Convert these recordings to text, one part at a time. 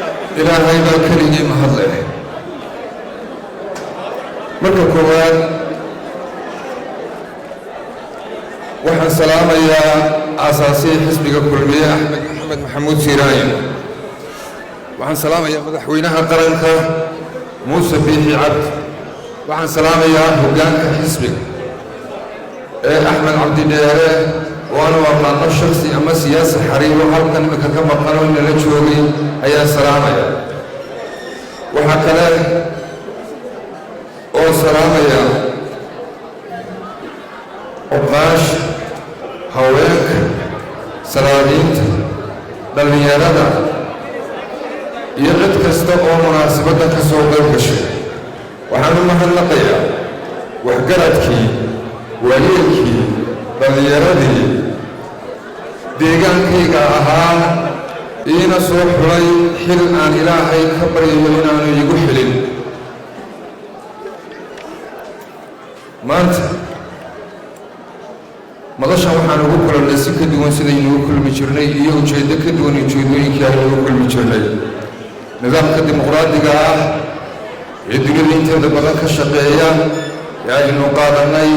Ilaahay baa keligii mahad leh. Marka koowaad waxaan salaamayaa aasaasihii xisbiga Kulmiye, Axmed Maxamed Maxamuud Siiraayin. Waxaan salaamayaa madaxweynaha qaranka, Muuse Biixi Cabdi. Waxaan salaamayaa hoggaanka xisbiga ee Axmed Cabdidheere oo aanu aqaano shaksi ama siyaasi xariiro halkan imika ka maqano inala joogay ayaan salaamaya. Waxaa kale oo salaamaya oqaasha, haweenka, salaadiinta, dhallinyarada iyo cid kasta oo munaasabadda ka soo qayb gashay. Waxaan u mahadnaqayaa waxgaradkii, waayeelkii, dhallinyaradii deegaankayga ahaa iina soo xulay xil aan Ilaahay ka baryayo inaanu iigu xilin. Maanta madashan waxaan ugu kulannay si ka duwan sidaynugu kulmi jirnay iyo ujeeddo ka duwan ujeeddooyinkii aynugu kulmi jirnay. Nidaamka dimuqraadiga ah ee dunida inteeda badan ka shaqeeya ee aynu qaadannay,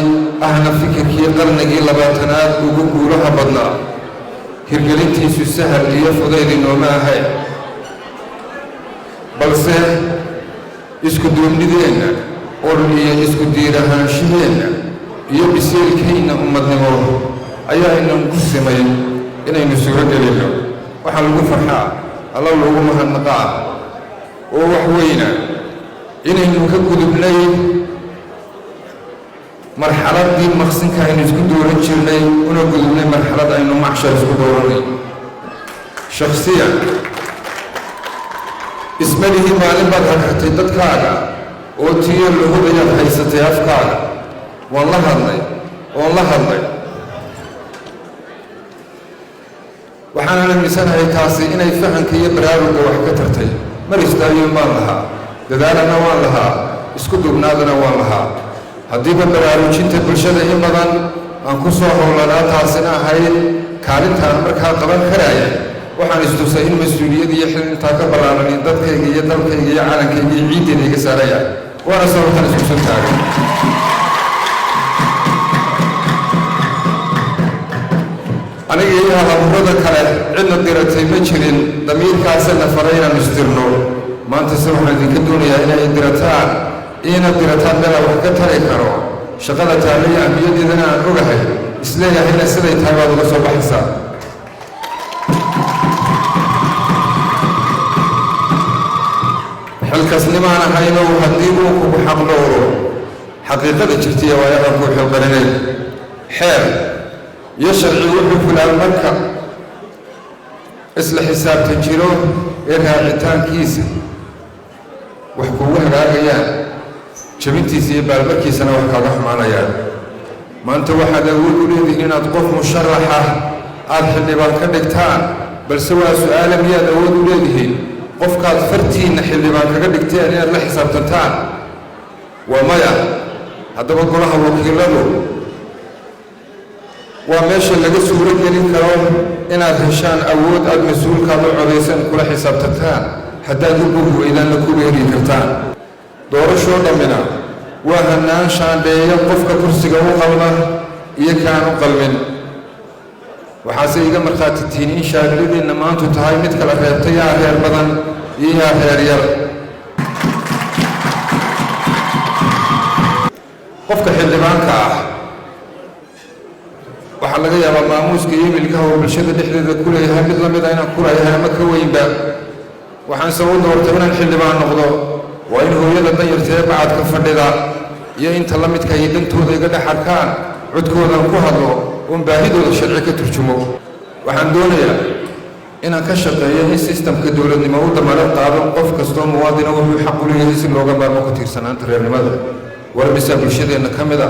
ahna fikirkii qarnigii 20aad ugu guulaha badnaa, hirgelintiisu sahal iyo fudayd inooma ahayn, balse isku duubnideenna or iyo isku diirahaanshaheenna iyo biseelkayna ummadnimo ayaa inagu simay inaynu suuro gelinno. Waxaa lagu farxaa, Alla lagu mahadnaqaa oo wax weyna inaynu ka gudubnay marxaladdii maqsinka aynu isku dooran jirnay, una gudubnay marxalad aynu macshar isku dooranay. Shakhsiyan ismalihii maalin baad hakartay dadkaaga oo tiyo lahudayaad haysatay afkaaga. Waan la hadlay oon la hadlay, waxaanan aaminsanahay taasi inay fahanka iyo baraaruga wax ka tartay. Mar istaayoon baan lahaa, dadaalana waan lahaa, isku duubnaadana waan lahaa. Haddiiba baraarujinta bulshada in badan aan ku soo howlanaa, taasina ahayd kaalintaan markaa qaban karaya. Waxaan istusay in mas-uuliyad iyo xil intaa ka ballaaranin dadkayga iyo dalkayga iyo calankayga iyo ciiddeeda iga saaraya, waana sababtaan isku soo taagay. Aniga iyo halaburada kale cidna diratay ma jirin, damiirkaasana faray inaan istirno. Maanta se waxaan idinka doonayaa inay dirataan, iina dirataan meel aan wax ka tari karo, shaqada taallaya ahmiyadeedana aan ogahay, isleeyahayna siday tahay baad uga soo baxaysaa. Xilkasnimaan ahaynow haddii uu kugu xaqdhowro xaqiiqada jirtaiyo waayadan kuu xilqarinay. Xeer iyo sharci wuxuu fulaan marka isla xisaabtan jiro ee raacitaankiisa wax kuugu hagaagayaan, jabintiisa iyo baalmarkiisana wax kaaga xumaanayaan. Maanta waxaad awood u leedihiin inaad qof musharaxa aada xildhibaan ka dhigtaan, balse waa su-aale: miyaad awood u leedihiin qofkaad fartiinna xildhibaan kaga dhigteen inaad la xisaabtantaan? Waa maya. Haddaba golaha wakiiladu waa meesha laga suuro gelin karo inaad heshaan awood aada mas-uulkaad u codaysan kula xisaabtantaan, haddaad u bogi weydaanna ku beeri kartaan. Doorashoo dhammina waa hanaan shaandheeya qofka kursiga u qalma iyo kaan u qalmin. Waxaase iga markhaati tihiin in shaadladeenna maantu tahay mid kala reebta yaa reer badan iyo yaa reer yar. Qofka xildhibaanka ah waxaa laga yaabaa maamuuska iyo milkaha oo bulshada dhexdeeda ku leeyahay mid la mida inaan ku leeyahay ama ka weynba. Waxaanse u doortay inaan xildhibaan noqdo waa in hooyada danyarta ee bacadka fadhida iyo inta la midka ay dantooda iga dhex arkaan, codkoodan ku hadlo oon baahidooda sharci ka turjumo. Waxaan doonayaa inaan ka shaqeeyo in sistamka dowladnimo u damaanad qaado qof kastoo muwaadina wuxuu xaq u leeyahay si looga maarmo ku tiirsanaanta reernimada. War misaa bulshadeenna ka mid a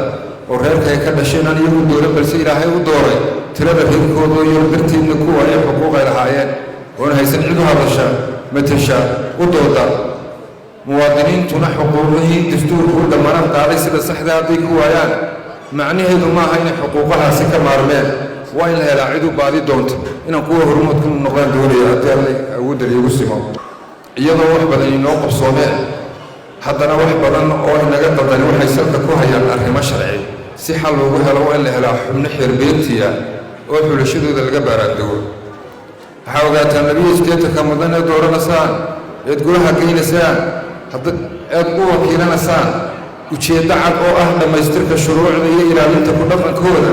oo reerka ay ka dhasheen aan iyagu doolan, balse Ilaahay u dooray tirada reerkoodoo yar darteedna kuwa ay xuquuq ay lahaayeen oon haysan cid u hadasha, matasha, u dooda? Muwaadiniintuna xuquuqihii dastuurku u damaanad qaaday sida saxda hadday ku waayaan, macnaheedu maaha inay xuquuqahaasi ka maarmeen. Waa in la helaa cid u baadi doonta. Inaan kuwa hormoodka noqdaan doonaya haddii Alle awoodda liigu simo. Iyadoo wax badan inoo qabsoomeen, haddana wax badan oo inaga qaldani waxay salka ku hayaan arrimo sharci. Si xal loogu helo, waa in la helaa xubno xeerbeegtiya oo xulashadooda laga baaraandego. Waxaa ogaataan 82-ka mudan ee dooranaysaan, eed golaha geynaysaan, eed u wakiilanaysaan ujeeddo cad oo ah dhammaystirka shuruucda iyo ilaalinta ku dhaqankooda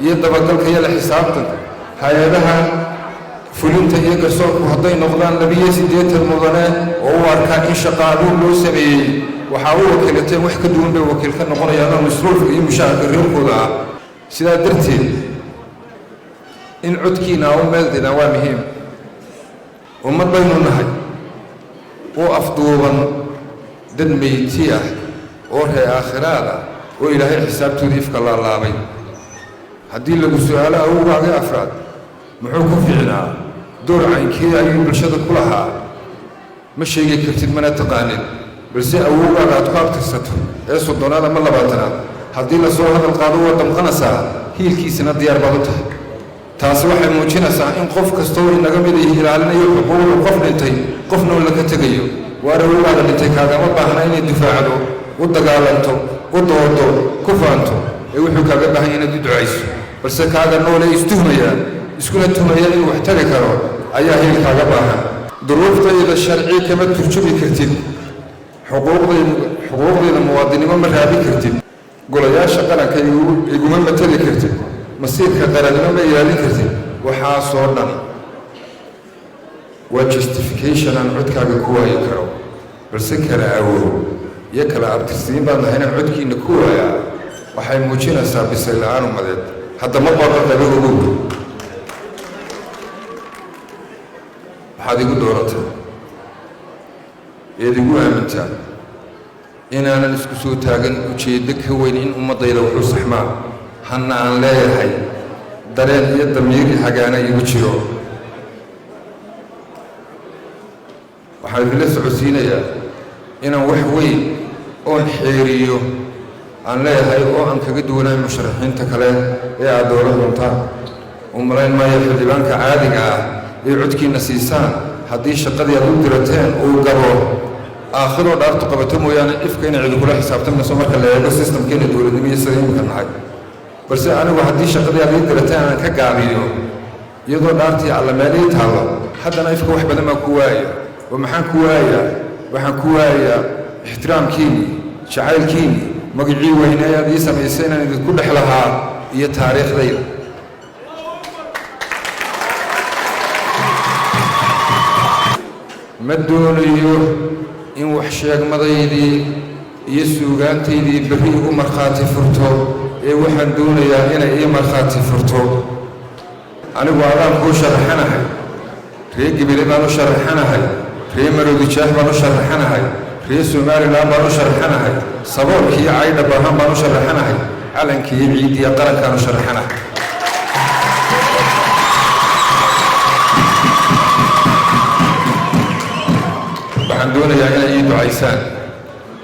iyo dabagalka iyo la xisaabtanka hay-adaha fulinta iyo garsoorku. Hadday noqdaan 82 mudane oo u arkaa in shaqaaluun loo sameeyey, waxaa u wakiilateen wax ka duwan bay wakiil ka noqonayaanoo masruufka iyo mushaharka reerkooda ah. Sidaa darteed, in codkiina u meel didaan waa muhiim. Ummad baynu nahay oo afduuban, dad meyti ah oo ree aakhiraad ah oo Ilaahay xisaabtoodii ifka laalaabay. Haddii lagu su-aalo awowgaagii afraad muxuu ku fiicnaa, door caynkee ayuu bulshada ku lahaa, ma sheegi kartid, mana taqaanid. Balse awowgaaga aad ku abtirsato ee 30aad ama 20aad haddii lasoo hadal qaado, waa damqanaysaa, hiilkiisana diyaar baad u tahay. Taasi waxay muujinaysaa in qof kastoo inaga mid ay ilaalinayo xuquuqda qof dhintay, qofna oo laka tegayo. Waar awowgaaga dhintay kaagama baahna inay difaacdo, u dagaalanto, u doodo, ku faanto, ee wuxuu kaaga baahan yahay inaad u ducayso. Balse kaaga noole istuhmaya, iskuna tuhmaya inuu wax tari karo, ayaa hiil kaaga baahan. Duruuftayda sharci kama turjumi kartid, xuquuqdayda muwaadinimo ma raadin kartid, golayaasha qaranka iguma matali kartid, masiirka qarannimo ma ilaalin kartid. Waxaasoo dhan waa justification aan codkaaga ku waayi karo. Balse kala awoow iyo kala abtirsiin baad nahay inaan codkiina ku waayaa waxay muujinaysaa bisay la-aan umadeed. Hadda ma baqa qaba, ogow. Waxaad igu doorataa eed igu aamintaa inaanan isku soo taagan ujeeddo ka weyn in ummaddayda wuxuu saxmaa, hanna aan leeyahay, dareen iyo damiir hagaana igu jiro. Waxaan idinla socodsiinayaa inaan wax weyn oon xeeriyo aan leeyahay oo aan kaga duwanahay musharaxiinta kale ee aad dooran doontaan. U malayn maayo xildhibaanka caadiga ah ee codkiina siisaan haddii shaqadii aad u dirateen uu gabo, aakhiroo dhaartu qabato mooyaane, ifka inay cidi kula xisaabtamayso marka la eego systemkeena dowladnimo iyo sida imika nahay. Balse anigu haddii shaqadii aad ii dirateen aan ka gaabiyo, iyadoo dhaartii alla meel ii taallo, haddana ifka wax badan baan ku waaya. Oo maxaan ku waayaa? Waxaan ku waayayaa ixtiraamkiinii, jacaylkiinii, magacii weynee aad ii samaysay inaan idinku dhex lahaa iyo taariikhdayda. Ma doonayo in wax sheegmadaydii iyo suugaantaydii berri igu markhaati furto, ee waxaan doonayaa inay ii markhaati furto. Anigu adaan kuu sharaxanahay, ree Gebele baan u sharaxanahay, ree Maroodijaah baan u sharaxanahay, ree Somalilan baan u sharaxanahay, saboolkiiyo caydha baahan baan u sharaxanahay, calankiiyo ciiddiya qarankaan u sharaxanahay. Waxaan doonayaa inay ii ducaysaan,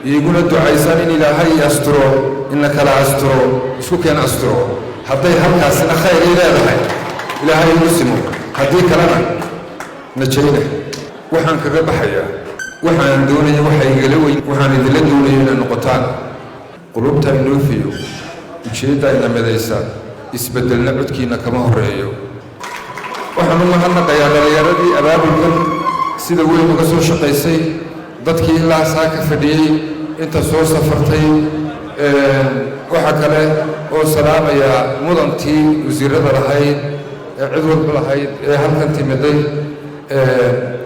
iiguna ducaysaan in Ilaahay i asturo, in la kala asturo, isku keen asturo. Hadday halkaasina khayr ii leedahay, Ilaahay igu simo, haddii kalena najayna. Waxaan kaga baxayaa, waxaan doonaya waxa igala weyn, waxaan idinla doonaya inay noqotaan qulubta inoo fiyo, ujeedda ina midaysa, isbeddelna codkiina kama horeeyo. Waxaan u mahadnaqayaa dhallinyaradii abaabulkan sida weyn uga soo shaqaysay, dadkii ilaa saa ka fadhiyey, inta soo safartay. Waxaa kale oo salaamayaa mudantii wasiirada lahayd ee cid walba lahayd ee halkan timiday.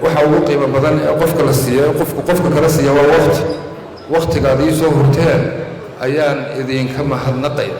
Waxa ugu qiimo badan ee qofka la siiya, qofku qofka kala siiya, waa waqti. Waqtigaad ii soo hurteen ayaan idinka mahadnaqaya.